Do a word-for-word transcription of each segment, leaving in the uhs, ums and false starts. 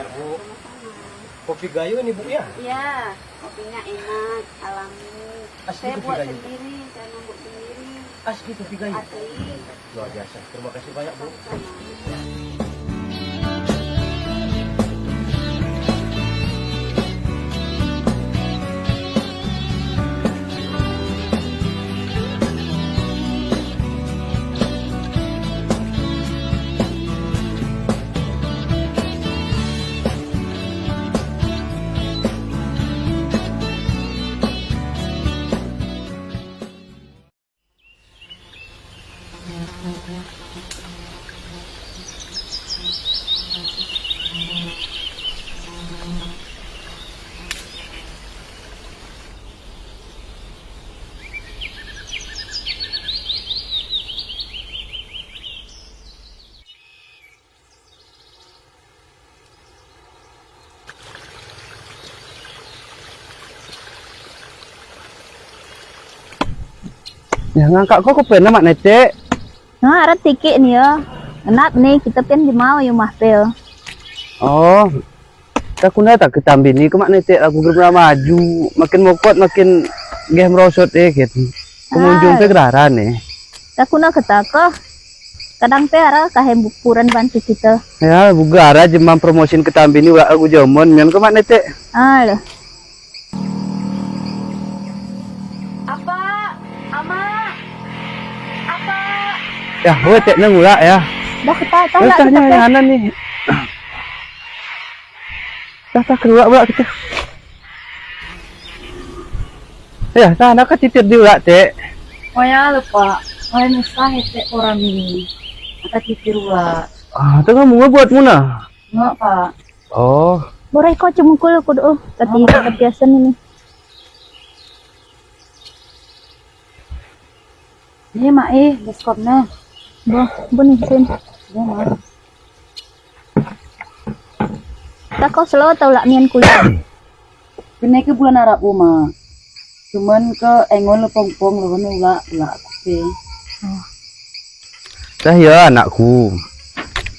Bu, kopi gayo ni, Bu, ya? Iya, kopinya enak, alami. Asli kopi gayo? Saya buat sendiri, saya membuat sendiri. Asli kopi gayo? Asli. Luar biasa. Terima kasih banyak, Bu. Nyang angkat kau ke pen amat netek? Ha, ada tiket ni ya. Enat ni kita pen jemau ya mah pel. Oh, tak kuna tak ketambi ni kemak netek lagu gerem maju. Makin mokot makin geh merosot eh gitu. Pengunjung Ah. Teh geraran eh. Takuna keu takoh. Kadang teh ara kahém bukuran bantu kita. Ya, buga ara jeuman promosin keutambi ni urak lagu jameun nyan keu mak netek. Ah, leh. Apa? Ama? Apa? Ya, weh tek nang urak ya. Dah ketai tah lah kita nyan teh. Anan ni. Dah, dah, keluar pula kita. Ya, dah, dah ka titir di ulat, Tek. Oh ya, lupa. Oh ya, nusah ya, Tek, orang ini. Ka titir ulat. Ah, tengah bunga buat muna. Enggak, Pak. Oh. Borai kau cemukul aku doh. Tapi, oh, tapi asam ini. Iya, Mak, eh, bioskop nah. Boh, bun isin. Iya, Mak. Takau selalu tau lak mian kuliah. Kena ke bulan Arab, Mak. Cuman ke engon lepong-pong lawan ulak, ulak kupe. Oh. Dah ya, anakku.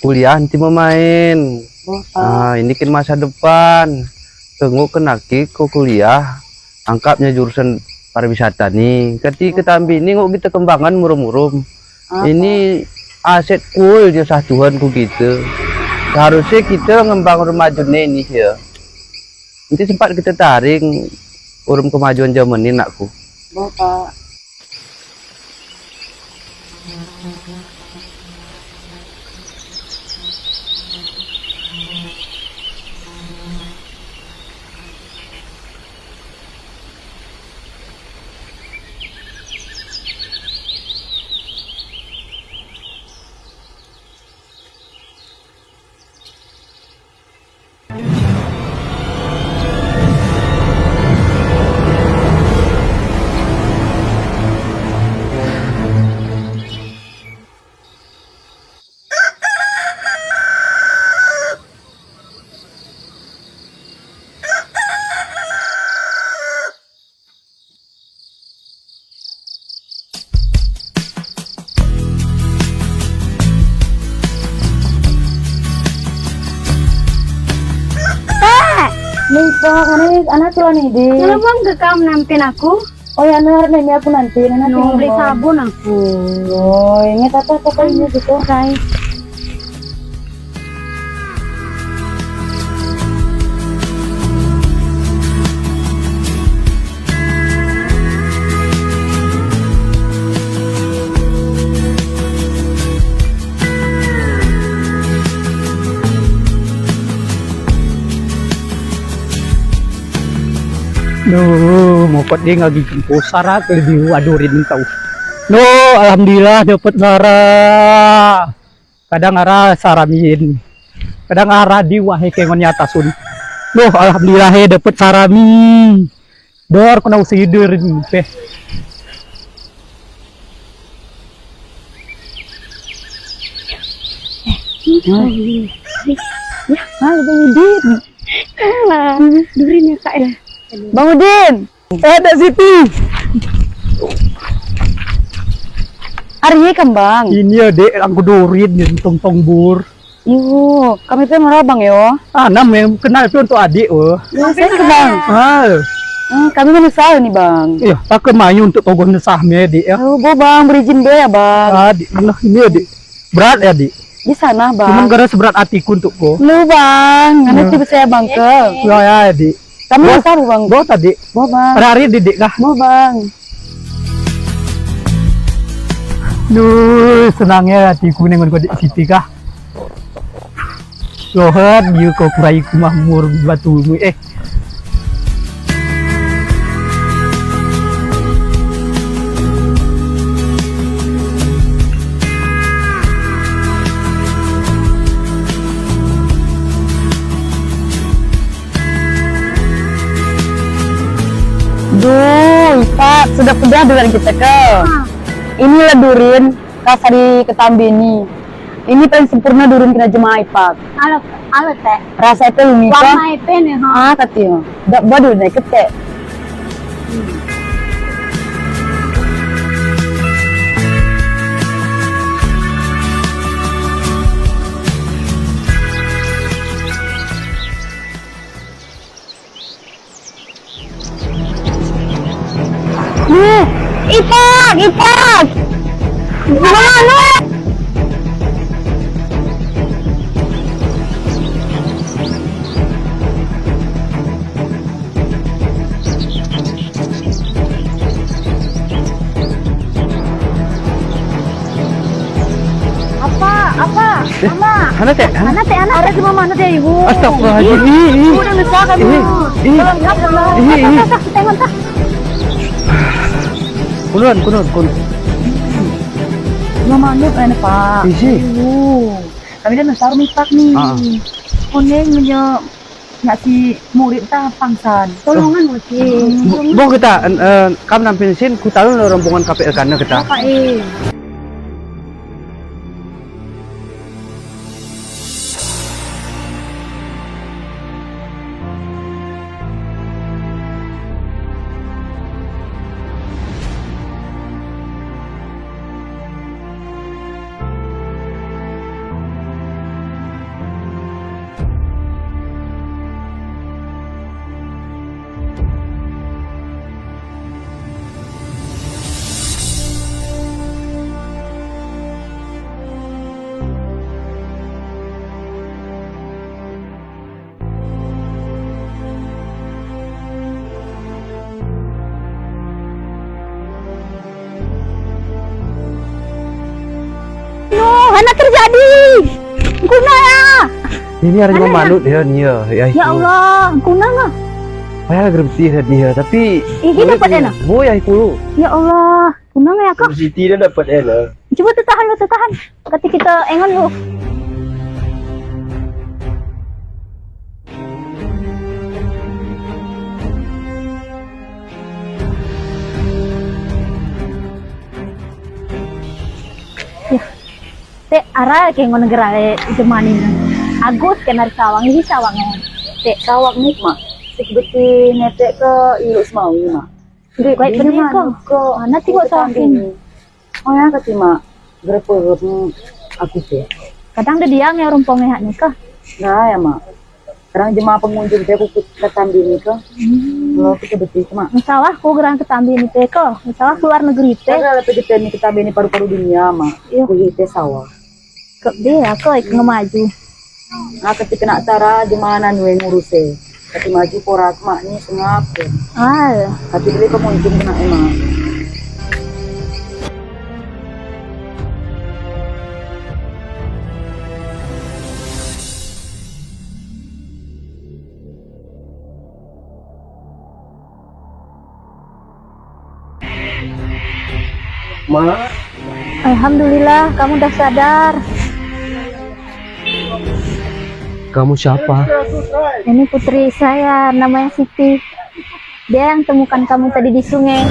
Kuliah nanti memain. Boh, Pak. Ah, ini kan masa depan. Tengok ke nakik ke kuliah. Angkapnya jurusan pariwisata ni. Kati ketambi ni ngok kita kembangan murum-murum. Apa? Ini aset kul je sah Tuhan ku kita. Seharusnya kita ngembang rumah june ni ya. Nanti sempat kita taring urum kemajuan zaman ni nakku. Bapak. Pak! Nih, Pak, mana nih? Anak tuh nih, di. Kalau mau ke kamu nampin aku? Oh ya, nah, ini aku nanti, nah, nanti. No, beli sabun aku. Oh, ini apa, apa ini gitu? Oke. Duh, mupet di ngagi pusara keu leubeh aduh rin tau. Duh, alhamdulillah dapet sara. Kadang ara sara min. Kadang ara di wahé keu ngon nyata sun. Duh, alhamdulillah he dapet sara min. Dor kena usi deurin peh. Ya, halo Bang Udin. Alah, durin ya Kak ya. Bang Udin. Eh, Dek Siti. Ari kan Bang. Ini ya Dek, aku durin ni tong-tong bur. Yo, kami teh marah bang yo. Ah, nam yang kenal tu untuk adik oh. Ya, saya ke bang. Ah. Hmm, kami kan usaha ni bang. Iya, tak ke mayu untuk togoh nesah mi adik ya. Oh, bo bang, beri izin be ya bang. Ah, adik, nah, ini adik. Berat ya adik. Di sana bang. Cuman gara seberat hatiku untuk ko. Lu bang, nanti bisa ya bang ke. Ya ya adik. Kami boh, saru bang. Boh tadi. Boh bang. Hari-hari didik kah? Boh bang. Duh, senangnya hatiku ni ngon Adik Siti kah. Rohat dia kau kurai ku mahmur batu mu eh. Duh, Ipak, sudah-sudah duran kita ke. Ha. Inilah durin, rasa di ketambi ni. Ini paling sempurna durin kena jemaah Ipak. Halo, halo, Tek. Rasa itu unik, Pak. Warna itu nih, ha. Ah, kata ya. Dak bodoh deh, ketek. Ih, Ipak, Ipak! Gimana? Apa? Apa? Eh, Mama. Hana, Tek? Hana? Hana, Tek, hana, Tek. Ada di Mama, hana, Tek. Ibu. Astagfirullahaladzim. Ih, ih. Ibu udah besar kan, Ih, Mama? Ih. Tolong, ya Allah. Ih, ih. Tak, tak, tak, tak, tak. Kunun, kunun, kunun. Mama, Mama, eh, Pak. Ih, sih. Ibu. Kami dah besar, Ipak, ni. Ah. Kuning, menyok. Nyak si murit ta pangsan. Tolongan, Wati. Boh kita, eh, kam nam pensin, ku talon lé rombongan K P L kana kita. Apa, eh? Noh, hana teujadi. Kuna ya. Ini hari Mana? Manut ya, ni ya. Ya, Ya itu. Allah, kuna nggak? Payah gerbesi tadi ya, tapi Ini dapat enak. Boy ya itu. Ya Allah, kuna ya kak. Siti dah dapat enak. Cuba tertahan lu, tertahan. Kata kita engon lu. Yah, Tek, ara keu ngon neugara, eh, Jerman nyoe. Agus keu na sawang, ih sawang nyoe. Tek, sawang ni, Mak. Sik beuti netek keu ilok seumawi, Mak. Baik beuni keu. Ah, nanti buat sawang sini. Oh ya, kata Mak. Geureupeue aku teh. Kadang dia diam ya rumpong ya ni kah? Nah, ya, Mak. Kadang jemaah pengunjung teh kukut ka tambi ni kah. Hmm. Kalau kita betul cuma. Masalah ku gerang ka tambi ni teh kah. Masalah ku luar negeri teh. Kalau kita ni ka tambi ni paru-paru dunia, Mak. Iya. Kulit teh sawah. Kek dia, aku ikut ngemaju. Nah, ketika nak cara jemaah nan weh ngurus eh. Tapi maju pora kemak ni sengap ke. Ah. Tapi beli pengunjung kena emak. Mak. Alhamdulillah, kamu dah sadar. Kamu siapa? Ini putri saya, namanya Siti. Dia yang temukan kamu tadi di sungai.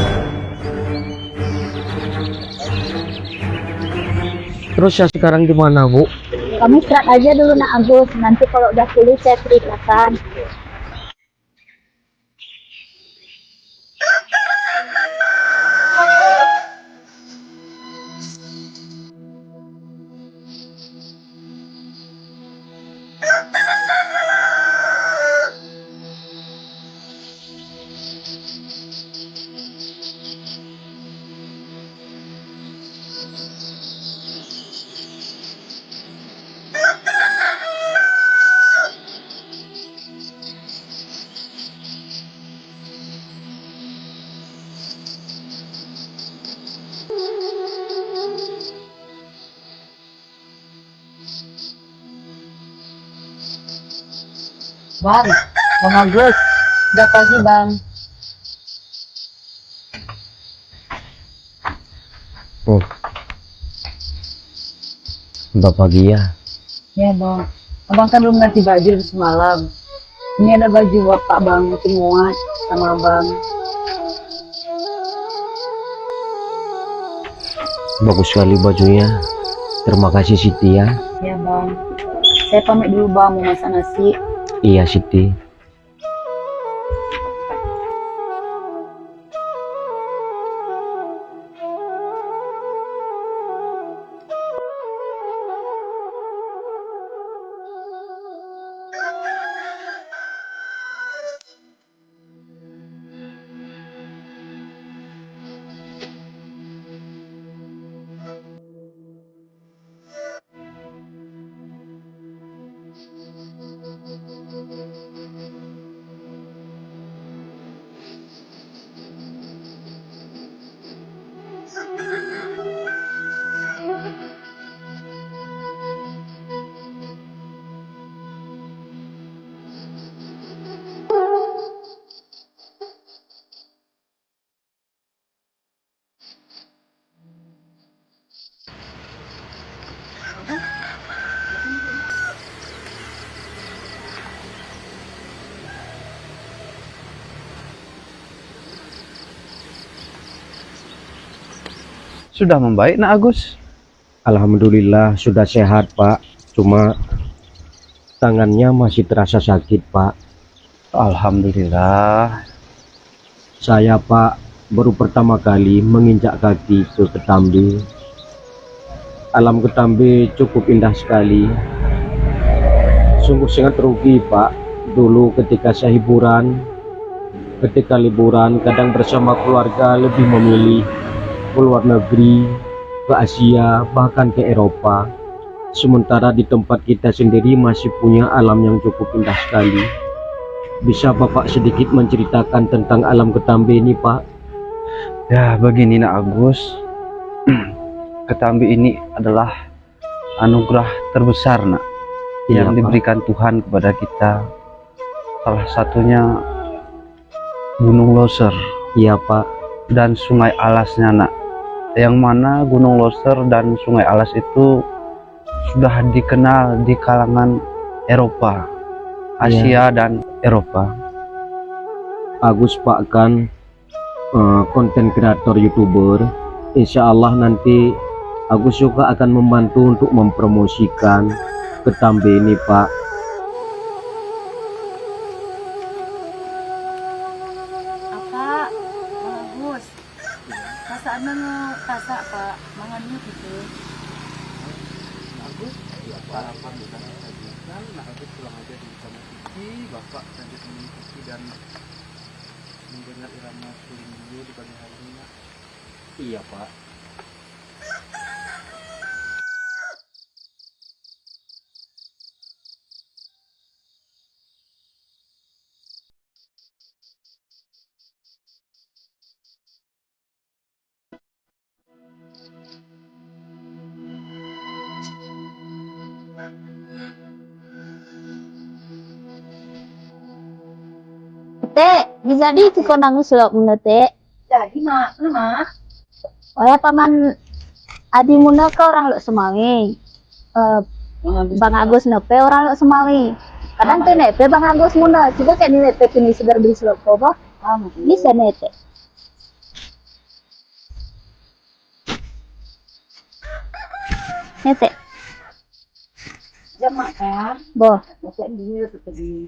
Terus ya sekarang di mana, Bu? Kamu istirahat aja dulu, Nak Agus. Nanti kalau udah pulih, saya ceritakan. Bang, Bang Agus, udah pagi, Bang. Oh. Udah pagi ya? Ya, Bang. Abang kan belum ganti baju dari semalam. Ini ada baju Bapak, Bang, untuk muat sama Abang. Bagus sekali bajunya. Terima kasih, Siti, ya. Ya, Bang. Saya pamit dulu, Bang, mau masak nasi. Iya, Siti. Sudah membaik, Nak Agus? Alhamdulillah, sudah sehat, Pak. Cuma tangannya masih terasa sakit, Pak. Alhamdulillah. Saya, Pak, baru pertama kali menginjak kaki ke Ketambe. Alam Ketambe cukup indah sekali. Sungguh sangat rugi, Pak. Dulu ketika saya hiburan, ketika liburan, kadang bersama keluarga lebih memilih ke luar negeri, ke Asia, bahkan ke Eropa. Sementara di tempat kita sendiri masih punya alam yang cukup indah sekali. Bisa Bapak sedikit menceritakan tentang alam Ketambe ini, Pak? Ya, begini, Nak Agus. Ketambe ini adalah anugerah terbesar, Nak, iya, yang Pak, diberikan Tuhan kepada kita. Salah satunya Gunung Loser. Iya, Pak. Dan Sungai Alasnya, Nak. Yang mana Gunung Loser dan Sungai Alas itu sudah dikenal di kalangan Eropa, iya, Asia, dan Eropa. Agus, Pak, kan eh, konten kreator, YouTuber, insya Allah nanti Agus juga akan membantu untuk mempromosikan Ketambe ini, Pak. Apa, Bang Agus? Masa anda nge-, tasak, Pak? Mangan yuk itu. Agus, ya, Pak, apa bukan kita bukan, nah, Agus pulang aja dulu sama Siti, Bapak lanjut minum kopi dan mendengar irama suling dulu di pagi hari ini, Nak. Iya, Pak. Tek, bijadi keu konang uslop meunoe, Tek. Jadi, Mak, Ma. Wayah Paman Adi meunoe keu urang Lhokseumawe. Eh, Bang Agus. Bang Agus neupée urang Lhokseumawe. Kadang teuneuk pée Bang Agus meunoe. Cuba cek nilai pée keunoe segar bri slop ko boh. Bisa neupée. Neupée. Jam makan. Boh. Makan dia tu tadi.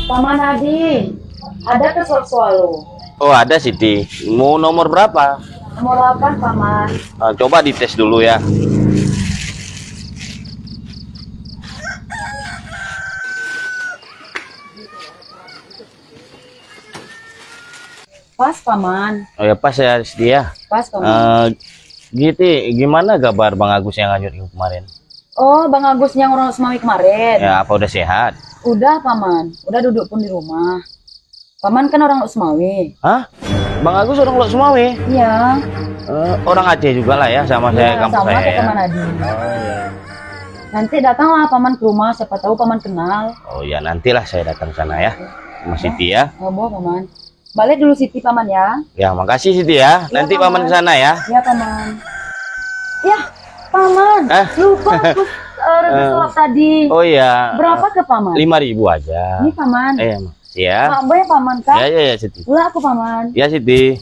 Paman Adi, ada ke Swallow? Oh, ada, Siti. Mau nomor berapa? Nomor delapan, Paman. Ah, coba dites dulu ya. Pas, Paman. Oh ya, pas ya, Siti ya. Pas, Paman. Eh, Siti, gimana kabar Bang Agus yang hanyut kemarin? Oh, Bang Agus yang orang Lhokseumawe kemarin? Ya, apa udah sehat? Udah, Paman. Udah duduk pun di rumah. Paman kan orang Lhokseumawe. Hah? Bang Agus orang Lhokseumawe? Iya. Eh, orang Aceh juga lah ya, sama saya, iya, kampung sama saya kayak ya. Paman Adi. Oh, iya. Nanti datanglah Paman ke rumah, siapa tahu Paman kenal. Oh ya, nantilah saya datang sana ya, Mas Siti ya. Oh, boleh, Paman. Balik dulu Siti, Paman ya. Ya, makasih Siti ya. Iya, nanti Paman ke sana ya. Iya, Paman. Ya, Paman. Hah? Lupa aku, eh, rebus Eh. Lap tadi. Oh iya. Berapa ke Paman? Lima ribu aja. Ini Paman. Eh, ya. Mak Boy, Paman, Kak? Ya, ya, ya, Siti. Pula aku, Paman. Ya, Siti.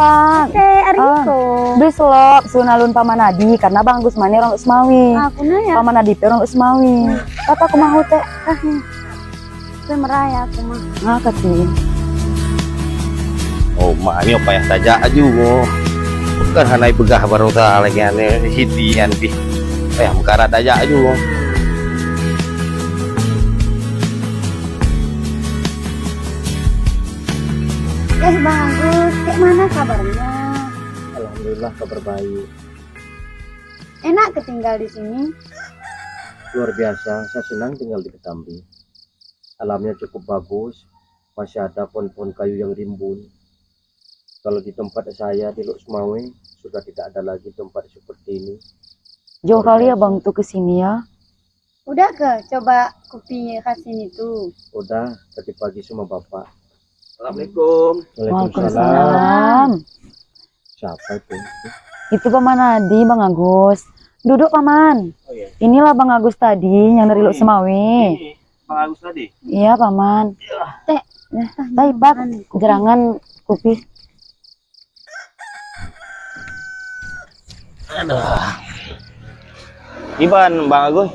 Pak. Oke, hari Ah, itu. Beuslop, sun alun Paman Adi, karena Bang Agus Mane orang Lhokseumawe. Ah, kuna ya? Paman Adi pe orang Lhokseumawe. Hmm. Kata aku mahu teh. Ah, hmm. Saya meraya aku mah. Ah, kata. Oh, mak nyoe payah tajak aju, oh. Bukan hana peugah baroesa lagi ane Siti nyan pih. Payah meukarat tajak aju, oh. Eh, Bang Agus, kayak mana kabarnya? Alhamdulillah, kabar baik. Enak ke tinggal di sini? Luar biasa, saya senang tinggal di Ketambi. Alamnya cukup bagus, masih ada pohon-pohon kayu yang rimbun. Kalau di tempat saya di Lhokseumawe, sudah tidak ada lagi tempat seperti ini. Jauh kali ya, Bang, tuh ke sini ya? Udah ke coba kopi khas sini tuh? Udah, tadi pagi sama Bapak. Assalamualaikum. Waalaikumsalam. Waalaikumsalam. Siapa itu? Itu Paman Adi, Bang Agus. Duduk, Paman. Oh, iya. Inilah Bang Agus tadi yang dari Lhokseumawe. Ini Bang Agus tadi? Iya, Paman. Iya. Teh, nah, teh, Pak, gerangan kopi. Aduh. Iban, Bang Agus.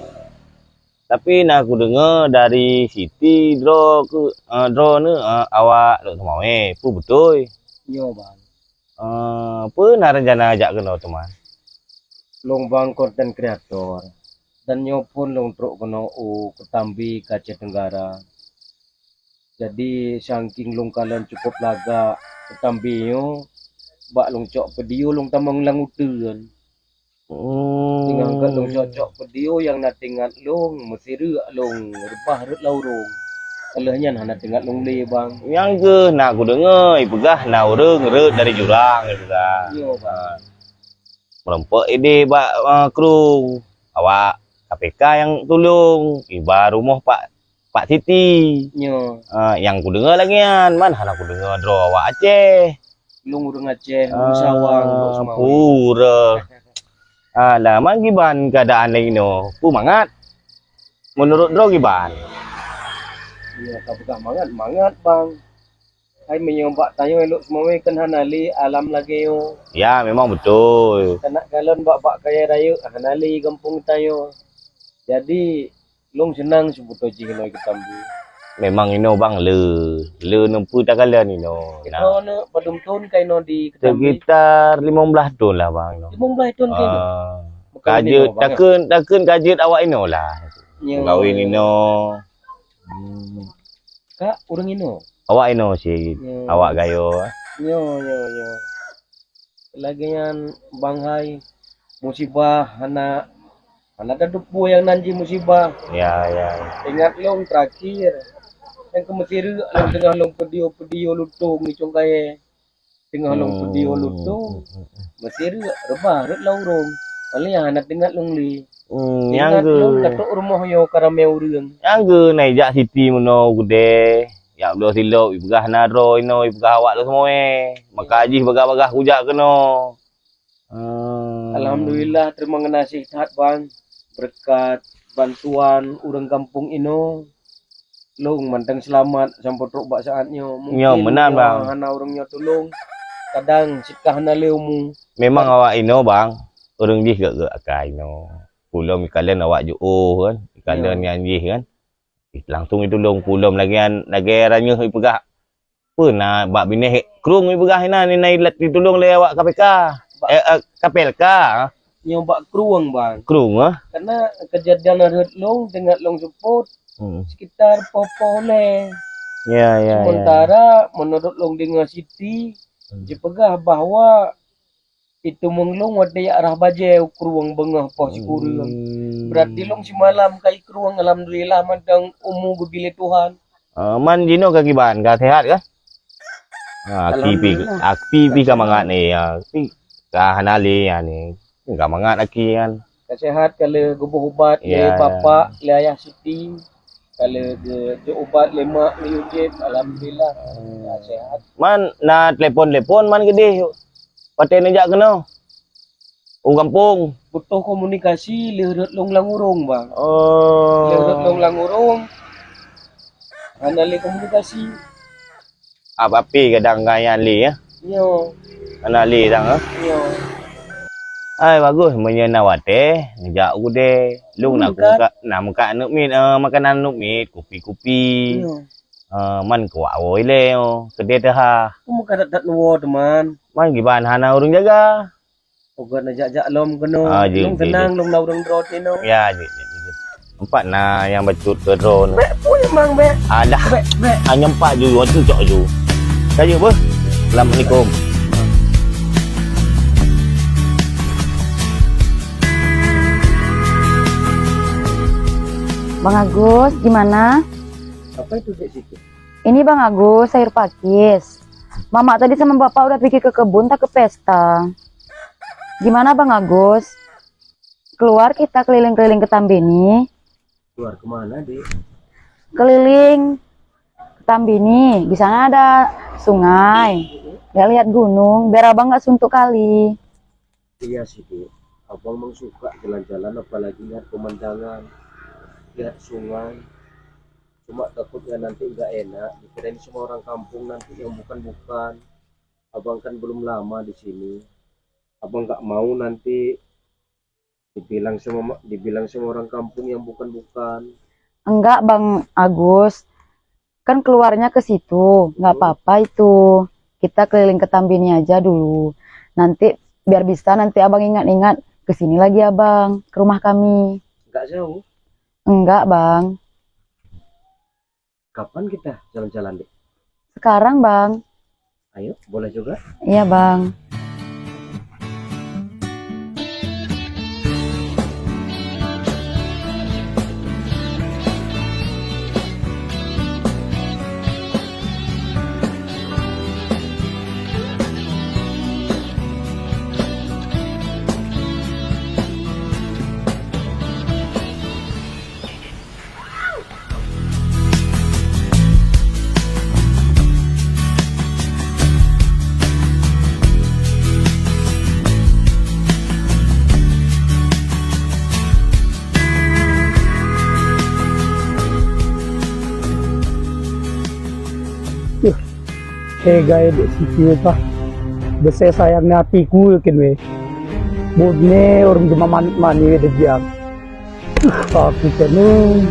Tapi na kudeungoe dari Siti droe keu, eh, droeneuh, eh, awak Lhokseumawe. Peue beutôi? Nyoe, Bang. Eh, peue na rencana jak keunoe teuma? Lôn Bang konten kreator, dan nyoe phon lôn trok keunoe u Ketambi, Aceh Tenggara. Jadi, sangking lôn kalon cukup lagak Ketambi nyoe, bak lôn cok video lôn tamong lam uteuen. Hmm. Teungoh ka lôn cok-cok video nyang na teuingat lôn, meusireuk lôn, reubah rot lam ureueng. Ka lheueh nyan hana teuingat lôn lé, Bang. Nyang geuh na kudeungoe, ipeugah na ureueng rot dari jurang, ipeugah. Yo, Bang. Meurumpok idéh bak, eh, krueng. Awak K P K nyang tulông, iba rumoh Pak Pak Siti. Nyo. Ah, nyang kudeungoe lagèe nyan, man hana kudeungoe droe awak Aceh. Lôn ureueng Aceh, ureueng Sawang, ureueng Samawi. Pura. Ah, lah, man kiban keuadaan lagèe nyoe? Peue mangat? Meunurot droe kiban? Ya, ka peugah mangat, mangat, Bang. Hai meunyoe bak tanyoe Lhokseumawe kan hana lé alam lagèe nyoe. Ya, memang beutôi. Tanak kalon bak-bak kayèe rayeuk hana lé gampông tanyoe. Jadi, lôn seunang seubeutôi jih inoe Ketambi. Memang inoe, Bang, le, le neumpeue takalon inoe. Nah. Inoe padum thôn ka inoe di Ketambi? Sekitar limong blaih thôn lah, Bang, inoe. Limong blaih thôn ka inoe? Ah. Bukan ka jeuet, inoe, Bang, ya? Takheun, takheun ka jeuet awak inoe lah. Nyo. Kawin inoe. Hmm. Kak, ureueng inoe? Awak inoe cit. Nyo. Awak Gayo. Nyo, nyo, nyo. Lagèe nyan, Bang, hai, musibah hana, hana tateupeue nyang nan jih musibah. Ya, ya. Ingat lôn terakhir, nyang keu meusireuk lôn teungoh lôn peudio-peudio lutông di Congkayèe. Teungoh lôn peudio lutông, meusireuk reubah rot lam ureueng. Paléng hana teuingat lôn lé. Hmm, ingat lôn ka trok rumoh nyoe ka ramè ureueng. Nyang geuh na ijak Siti meunoe u keudè, jak bloe silop, ipeugah na droe inoe, ipeugah awak Lhokseumawe. Maka jih bagah-bagah kujak keunoe. Ah. Alhamdulillah, terima kasih that, Bang. Berkat bantuan ureueng gampông inoe, lôn mantong seulamat sampoe trok bak saat nyoe. Nyoe, mungkin meunan, Bang. Hana ureueng nyoe tulông, kadang cit ka hana lé umu. Memang awak inoe, Bang, ureueng jih gèt-gèt akai inoe. Peulom ikalon awak jiôh kan, ikalon nyan jih kan. Langsung itulông, peulom lagèe nyan, lagèe ranyuh ipeugah. Peue na bak binéh krueng ipeugah inan, inan itulông lé awak K P K. Eh, eh, K P L K. Nyoe bak krueng, Bang. Krueng, ah? Karena kejadian rhot lôn, teuingat lôn seupôt, hmm, sekitar poh-poh lhèe. Ya, ya, ya. Sementara menurut lôn deungö Siti, hmm, jipeugah bahwa itu meunglong watèe jak rhah bajèe u krueng beungoh poh sikureueng. Hmm. Berarti lôn simalam ka i krueng, alhamdulillah, mantong umu geubri lé Tuhan. Ah, man jinoe ka kiban, ka sehat kah? Ah, aki pi, alhamdulillah, aki pi ka mangat ni, ya. Pi ka hana lé, ya, ni. Ka mangat aki kan. Ka sehat, ka lheueh geuboh ubat lé, ya, bapak, lé ayah Siti. Ka lheueh geujok ubat lé mak, lé Yujib, alhamdulillah. Hmm. Ka sehat. Man na telepon-telepon man keudeh. Watèe neujak keunoe. U gampông. Putoh komunikasi lheueh rhot lôn lam urông, Bang. Oh. Lheueh rhot lôn lam urông, hana lé komunikasi. Ap-, api kadang ngon nyan lé, ya? Nyo. Hana lé dang, ya? Nyo. Ai, bagus, meunyoe na watèe, neujak u keudè. Lôn na, hmm, meukat, na meukat aneuk miet, eh, makanan aneuk miet, kupi-kupi. Nyo. Eh, man kuat woe ilèe, oh, keudè teuhah. Peue meukat that-that neuwoe, teuma? Man kiban hana ureueng jaga. Peugöt neujak-jak lom keunoe. Ah, jeuet, jeuet, jeuet. Lôn seunang lôn na ureueng droe tinoe. Ya, jeuet, jeuet, jeuet, jeuet. Nampak na nyang bacut keu droe nyoe. Bèk, peue nyang mang, bèk. Ah, dah. Bèk, bèk. Ah, nyang pat ju, wan tu cok ju. Ka jeuet beuh. Assalamualaikum. Bang Agus, gimana? Apa itu, Dek Siti? Ini, Bang Agus, sayur pakis. Mamak tadi sama Bapak udah pigi ke kebun, tak ke pesta. Gimana, Bang Agus? Keluar kita keliling-keliling ke Tambini? Keluar ke mana, Dek? Keliling ke Tambini. Di sana ada sungai. Lihat-lihat gunung, biar Abang nggak suntuk kali. Iya sih, Dek. Abang memang suka jalan-jalan, apalagi lihat pemandangan, lihat sungai. Cuma takutnya nanti nggak enak, dikirain sama orang kampung nanti yang bukan-bukan. Abang kan belum lama di sini. Abang nggak mau nanti dibilang sama ma-, dibilang sama orang kampung yang bukan-bukan. Enggak, Bang Agus. Kan keluarnya ke situ, nggak apa-apa itu. Kita keliling ke Tambini aja dulu. Nanti biar bisa nanti Abang ingat-ingat ke sini lagi Abang, ke rumah kami. Nggak jauh? Enggak, Bang. Kapan kita jalan-jalan, Dek? Sekarang, Bang. Ayo, boleh juga. Iya, Bang. Yuh, tega Dek Siti, bah. Besai sayang na até ku keunoe. Buet nyoe ureueng teuma manéh-manéh deubiang. Aku keuneuk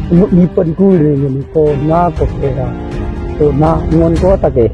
meunyeuk lipeue ku lé ngon ko na ko kira. Ko na ngon ko takée.